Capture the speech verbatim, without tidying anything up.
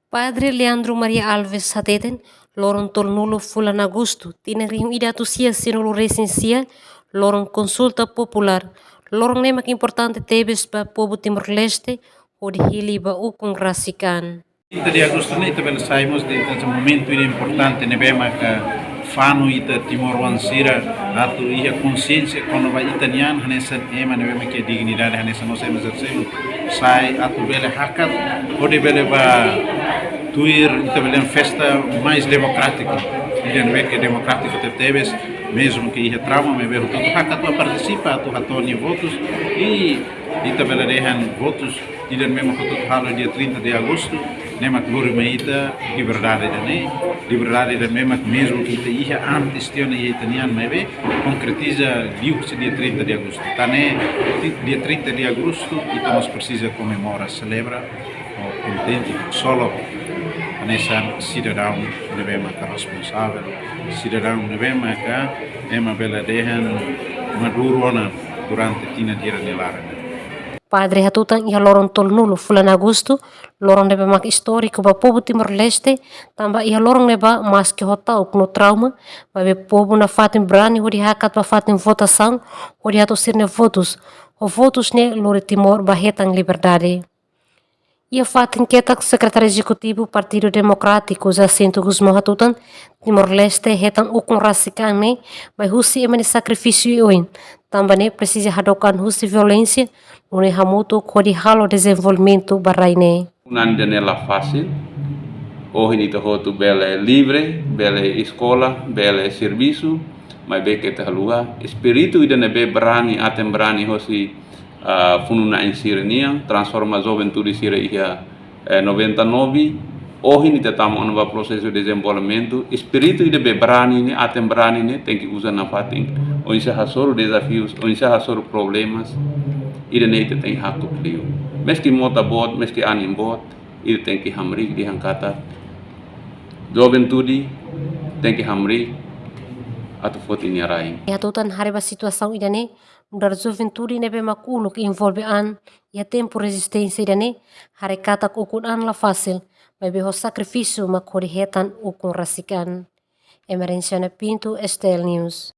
Padre Leandro Maria Alves hateten, loron tolunulu fulan Agostu, tinan rihun ida atus sia sianulu resin sia, loron konsulta populár, loron ne'e mak importante tebes ba povu Timor-Leste, hodi hili ba ukun rasik an. Trinta de agosto ne'e ita bele sai mós de'it hanesan momentu ida importante ne'ebé maka fanu ita timoroan sira atu iha konsiénsia kona-ba ita-nian hanesan ema ne'ebé maka iha dignidade hanesan nos ema sira seluk, sai atu bele hakat hodi bele ba tuir ita bele festa mais demokrátiku. Ida ne'ebé ke demokrátiku tebetebes, mezmu ke iha trauma, maibé hotu-hotu hakat ba partisipa atu hato'o nia votus i ita bele dehan votus ida ne'ebé mak hotu-hotu halo dia trinta de agostu, ne'e mak lori mai ita liberdade ida-ne'e, liberdade ida ne'ebé mak mezmu ke ita iha antes tiha ona iha ita-nian, maibé konkretiza liuhusi dia trinta de agostu. Tan ne'e, ti-, dia trinta de agostu, ita mós presiza komemora, selebra, ho kontente, solok, hanesan sidadaun ne'ebé maka responsavel, sidadaun ne'ebé maka ema bele dehan maduru ona durante tinan hira nia laran. Padre hatutan iha loron tolunulu fulan Agostu, loron ne'ebé mak istóriku ba povu Timor-Leste, tanba iha loron ne'ebá maski ho ta'uk no trauma, maibé povu nafatin brani hodi hakat ba fatin votasaun, hodi hato'o sira-nia votus, ho votus ne'e lori Timor ba hetan liberdade. Iha fatin ketak, Sekretáriu Ezekutivu Partidu Demokrátiku, Jacinto Gusmão hatutan, Timor-Leste hetan ukun rasik an ne'e mai husi ema nia sakrifísiu oioin, tanba ne'e presiza hadook an husi violénsia, nune'e hamutuk hodi halo dezenvolvimentu ba rai ne'e. Funan ida-ne'e la fasil. Ohin ita hotu bele livre, bele eskola, bele servisu, maibé keta haluha espíritu ida ne'ebé brani, aten brani hosi, ah, funu-na'in sira-nian, transforma juventude sira iha, eh, noventa e nove. Ohin ita tama ona ba prosesu dezenvolvimentu, espíritu ida ne'ebé brani ne'e, aten brani ne'e, tenke uza nafatin. Oinsá hasoru dezafius, oinsá hasoru problemas, ida-ne'e ita tenke haktuir liu. Meski mota boot, meski anin boot, ita tenke hamriik dehan katak juventude tenke hamriik atu foti nia rain. Iha hatutan haree ba situasaun ida-ne'e, nu'udar juventude ne'ebé mak uluk envolve an iha tempu rezisténsia ida-ne'e, haree katak ukun an la fasil, maibé ho sakrifísiu mak hodi hetan ukun rasik an. Emerenciana Pinto, S T L News.